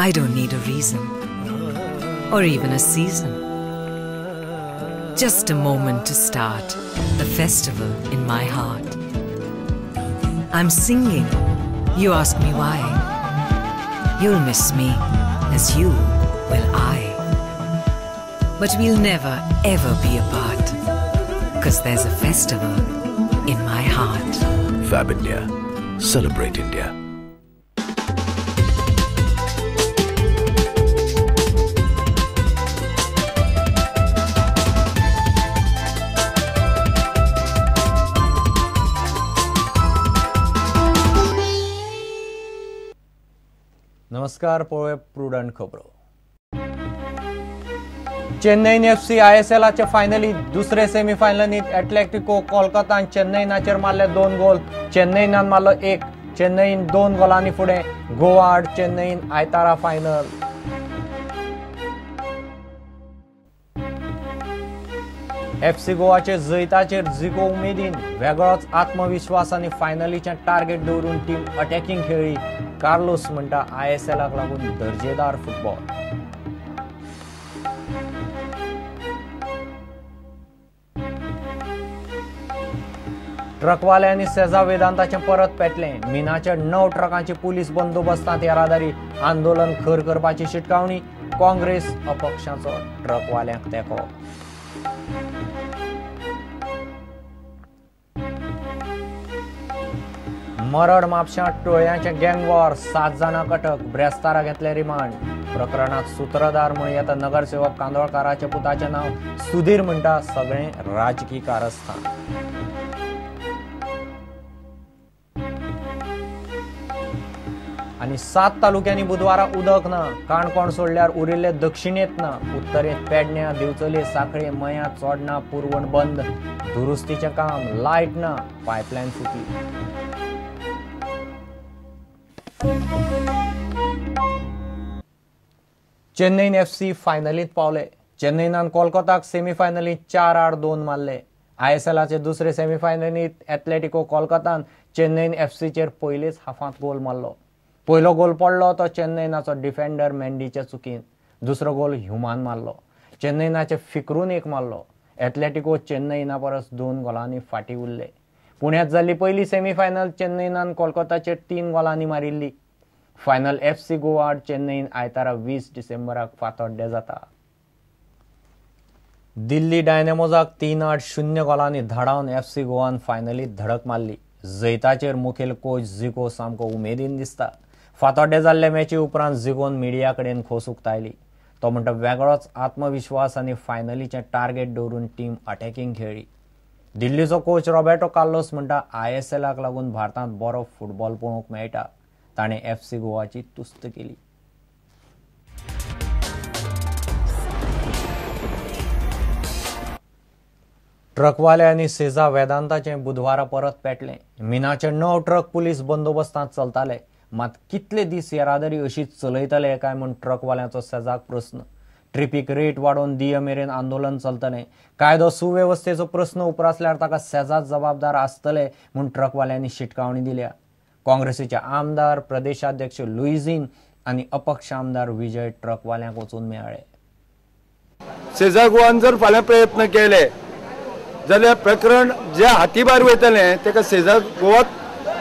I don't need a reason or even a season. Just a moment to start the festival in my heart. I'm singing. You ask me why. You'll miss me as you will I. But we'll never ever be apart, 'cause there's a festival in my heart. Fab India. Celebrate India. नमस्कार, पळोवया prudent खबरो. Chennaiyin FC आयएसएलाचे फायनलीत दुसरे सेमीफायनलीत Atletico कोलकातान चेन्नईनाचेर मारले 2 गोल. चेन्नईनान मारलो 1, चेन्नईन 2 गोलांनी फुडें. गोवा आड चेन्नईन आयतारा final. FC गोवाचे जैताचेर जिको उमेदीन वेगळोच आत्मविश्वास आनी फायनलीचें टार्गेट दवरून टीम अटॅकिंग खेळ्ळी. कार्लोस म्हणटा आयएसएलाक लागून दर्जेदार फुटबॉल. ट्रकवाल्यांनी सेजा वेदांताचें परत पेटलें. मिनाच्या 9 ट्रकांची पुलीस बंदोबस्तांत येरादारी. आंदोलन खर करपाची शिटकावणी. काँग्रेस अपक्षाचो ट्रकवाल्यांक तेंको. मरड म्हापश्यां टोळयांचे गँगवॉर, 7 जाणांक अटक. ब्रेस्तारा घेतले रिमांड. प्रकरणात सूत्रधार म्हूण येता नगरसेवक कांदोळकाराच्या पुताचें नांव सुधीर म्हणटा सगळें राजकी कारस्थान. आनी 7 तालुक्यांनी बुधवारा उदक ना. काणकोण सोडल्यार उरिल्ले दक्षिणेंत ना. उत्तरेंत पेडण्या, दिवचले, साखळे, मयां, चोडणा पुरवण बंद. दुरुस्तीचें काम, लायट ना, पायपलायन फुटली. चेन्नईन एफसी फायनलींत पावले. चेन्नईनान कोलकाताक सेमीफायनलींत 4-2 मारले. आयएसएलाचे दुसरे सेमीफायनलींत एथलेटिको कोलकातान चेन्नईन एफसीचेर पयलेच हाफांत गोल मारलो. पयलो गोल पडलो तो चेन्नईनाचो डिफेंडर मेंडीच्या चुकीन. दुसरो गोल ह्युमान मारलो. चेन्नईनाचे फिकरून 1 मारलो. एथलेटिको चेन्नईना परस 2 गोलांनी फाटीं उरले. पुण्यांत जाल्ली पयली सेमीफायनल चेन्नईनान कोलकाताचेर 3 गोलांनी मारिल्ली. फायनल एफसी गोवा आड चेन्नईन आयतारा 20 डिसेंबराक फातोड्डें जाता. दिल्ली डायनेमोजाक 3-0 गोलांनी धाडावन एफसी गोवान फायनलीत धडक मारली. जैताचेर मुखेल कोच जिको सामको उमेदीन दिसता. फातोड्डें जाल्ले मॅची उपरांत जिकोन मिडिया कडेन खोस उक्तायली. तो म्हणटा वेगळोच आत्मविश्वास आनी फायनलीचें टार्गेट दवरून टीम अटॅकिंग खेळ्ळी. दिल्लीचो कोच रॉबर्टो कार्लोस म्हणटा आयएसएलाक लागून भारतांत बरो फुटबॉल पळोवंक मेळटा. ताणें एफसी गोवाची तुस्त केली. ट्रकवाल्यांनी सेजा वेदांताचें बुधवारा परत पेटलें. मिनाचे 9 ट्रक पुलीस बंदोबस्तांत चलताले. मात कितले दीस येरादारी अशीच चलयतले काय म्हूण ट्रकवाल्यांचो सेजाक प्रस्न. ट्रिपीक रेट वाडोवन दिय मेरेन आंदोलन चलतलें. कायदो सुवेवस्थेचो प्रस्न उप्रासल्यार ताका सेजाच जबाबदार आसतले म्हूण ट्रकवाल्यांनी शिटकावणी दिल्या. काँग्रेसीचे आमदार प्रदेशाध्यक्ष लुईझीन आनी अपक्ष आमदार विजय ट्रकवाल्यांक वचून मेळ्ळे. सेजा गोवान जर फाल्यां प्रयत्न केले जाल्यार प्रकरण जे हाती भायर वयतलें ताका सेजा गोवाच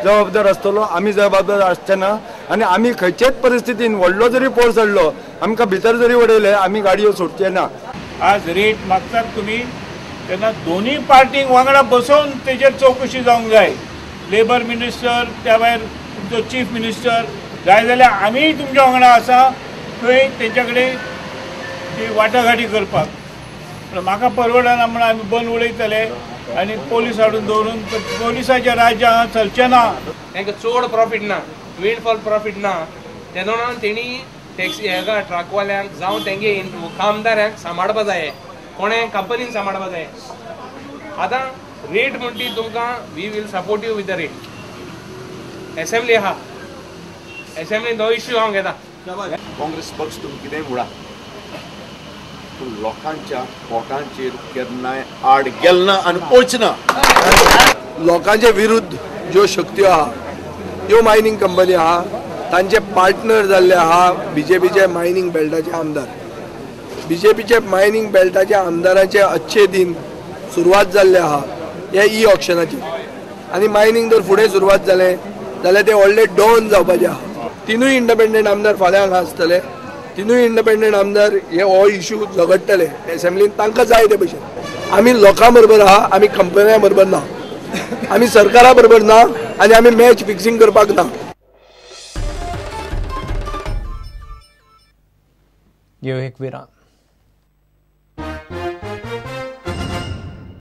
जबाबदार आसतलो, आमी जबाबदार आसचे ना. आनी आमी खंयचेच परिस्थितीन व्हडलो जरी फोर्स हाडलो, आमकां भितर जरी उडयले, आमी गाडयो सोडचे ना. आज रेट मागतात तुमी तेन्ना दोनूय पार्टींक वांगडा बसोवन तेजेर चवकशी जावंक जाय. लेबर मिनिस्टर, त्या भायर तुमचो चीफ मिनिस्टर जाय जाल्यार आमीय तुमच्या वांगडा आसा थंय तेंच्या कडेन ती वाटाघाटी करपाक. म्हाका परवडना म्हूण आमी बंद उडयतले आनी पोलीस हाडून दवरून पोलिसाचें राज्य हांगा चलचें ना. तांकां चड प्रॉफीट ना, विंडफॉल प्रॉफीट ना, तेन्ना तेणी टॅक्सी हेका ट्रकवाल्यांक जावं तेंगे कामदारांक सांबाळपा जाय, कोणें कंपनीन सांबाळपा जाय. आतां रेट म्हणटी तुमकां we will support you with the rate. Assembly आहा, एसेंब्लीन तो इश्यू हांव घेता. काँग्रेस पक्ष तुमी कितेंय म्हणा, पूण लोकांच्या पोटांचेर केन्नाय आड गेल ना आनी वचना. लोकांच्या विरुद्ध ज्यो शक्त्यो आहा, त्यो मायनींग कंपनी आहा, तांचे पार्टनर जाल्ले आहा बीजेपीचे मायनींग बेल्टाचे आमदार. बीजेपीचे मायनींग बेल्टाचे आमदाराचे अच्छे दिन सुरवात जाल्ले आहा हे ई ऑक्शनाची. आनी मायनींग जर फुडें सुरवात जालें जाल्यार ते व्हडले डॉन जावपाचे आहा. तिनूय इंडिपेंडंट आमदार फाल्यां हांगा आसतले, तिनूय इंडिपेंडंट आमदार हे हो इशू झगडटले एसेंब्लीन, तांकां जाय ते भशेन. आमी लोकां बरोबर आहा, आमी कंपन्यां बरोबर ना, आमी सरकारा बरोबर ना आनी आमी मॅच फिक्सिंग करपाक ना. घेवया एक विराम.